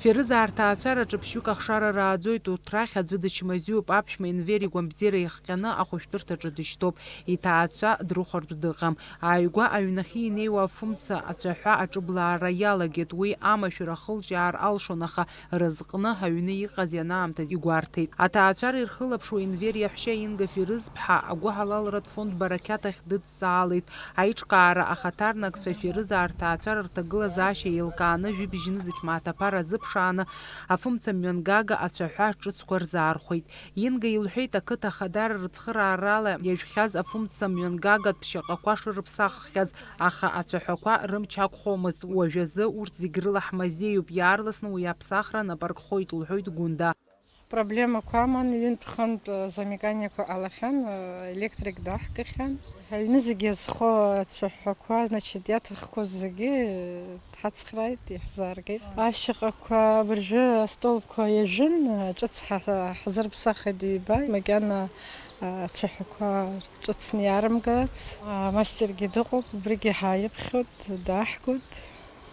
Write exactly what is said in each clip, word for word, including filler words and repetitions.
Ферызаа рҭаацәараҿы ԥшьҩык ахшара рааӡоит, урҭ рахь аӡәы дычмазаҩуп, аԥшәма Енвер игәамбзиара иахҟьаны ахәышәтәырҭаҿы дышьҭоуп, иҭаацәа дрыхәартә дыҟам. Ааигәа аҩнахьы инеиуа афымца ацәаҳәа аҿыблаара иалагеит, уи амашәыр ахылҿиаар алшон, аха рызҟны аҩны иҟаз ианаамҭаз игәарҭеит. Аҭаацәара ирхылаԥшуа Енвер иаҳәшьа Инга Ферызԥҳа агәыҳалалратә фонд Барақьаҭ ахь дыдҵаалеит. Аиҿкаара ахаҭарнакцәа Ферызаа рҭаацәара рҭагылазаашьа еилкааны жәибжь нызқь мааҭаԥар азыԥшааны афымца мҩангага ацәаҳәа ҿыцқәа рзаархәеит. Инга илҳәеит, ақыҭа ахадара рыцхыраарала иажәхьаз афымца мҩангагатә ԥшьаҟақәа шырыԥсаххьаз, аха ацәаҳәақәа рымч ақәхомызт. Уажәазы урҭ зегь рыла ҳмазеиуп, иаарласны уи аԥсахра нап аркхоит, лҳәоит Гәында. Проблемақәа аман, ҩынтә-хынтә замыканиақәа ҟалахьан, електрик даҳкахьан. Аҩны зегьы иазхо ацәаҳәақәа, значит, иаҭахқәоу зегьы дҳацхрааит, иаҳзааргеит. Ашьаҟақәа абыржәы астолбқәа иажәын, ҿыц ҳа-, ҳзырԥсахит ҩба, макьана ацәаҳәақәа ҿыцны иаарымгац. Амастергьы дыҟоуп, убригьы ҳааиԥхьоит, дааҳгоит.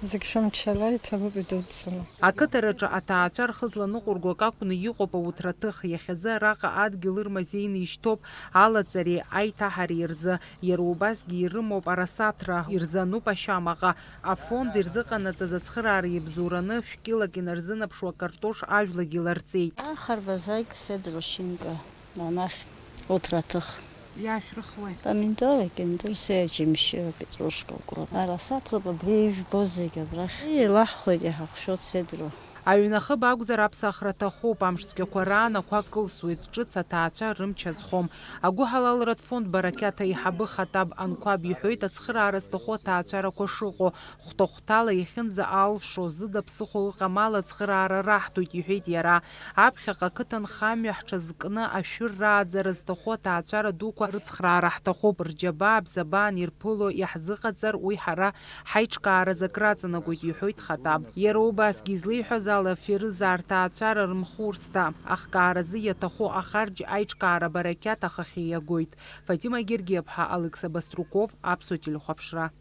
Зегь шәымчала иҭабуп идуӡӡаны. Ақыҭараҿы аҭаацәа рхы зланыҟәырго акакәны иҟоуп ауҭраҭых. Иахьазы араҟа адгьыл ырмазеины ишьҭоуп алаҵареи аиҭаҳареи рзы. Иара убасгьы ирымоуп арасаҭра, ирзануп ашьамаҟа. Афонд ирзыҟанаҵаз ацхыраара иабзоураны шә-килак инарзынаԥшуа акартош ажәлагьы ларҵеит. Ахарбазаик седрушьынка. Анахь уҭраҭых. Иаашәрыхуеи? Помидори, кьындыр, сеи аџьымшьы, апетрушка, укроп. Арасаҭроуп абри ижәбо зегь абрахь. Еилаҳхуеит, иҳахәшәот седру. Аҩнахыб акәзар аԥсахра аҭахуп, амш цәгьақәа раан ақәа кылсуеит, ҿыц аҭаацәа рымч азхом. Агәыҳалалратә фонд Барақьаҭ аиҳабы Хатаб Анқәаб иҳәоит ацхыраара зҭаху аҭаацәарақәа шыҟоу, хәҭа-хәҭала иахьынӡа алшо, зыда ԥсыхәа ыҟам ала ацхыраара раҳҭоит, иҳәеит иара. Аԥхьаҟа ақыҭанхамҩа ҳҽазкны ашәыр рааӡара зҭаху аҭаацәара дуқәа рыцхраара ҳҭахуп, рџьабаа бзабаан ирԥыло иаҳзыҟаҵар, уи ҳара ҳаиҿкааразы акраҵанакуеит, иҳәоит Хатаб. Иара убасгьы излеиҳәаз ала, Ферызаа рҭаацәара рымхурсҭа ахкааразы иаҭаху ахарџь аиҿкаара Барақьаҭ ахахьы иагоит. Фатима Гергиаԥҳа, Алықьса Баструков, Аԥсуа телехәаԥшра.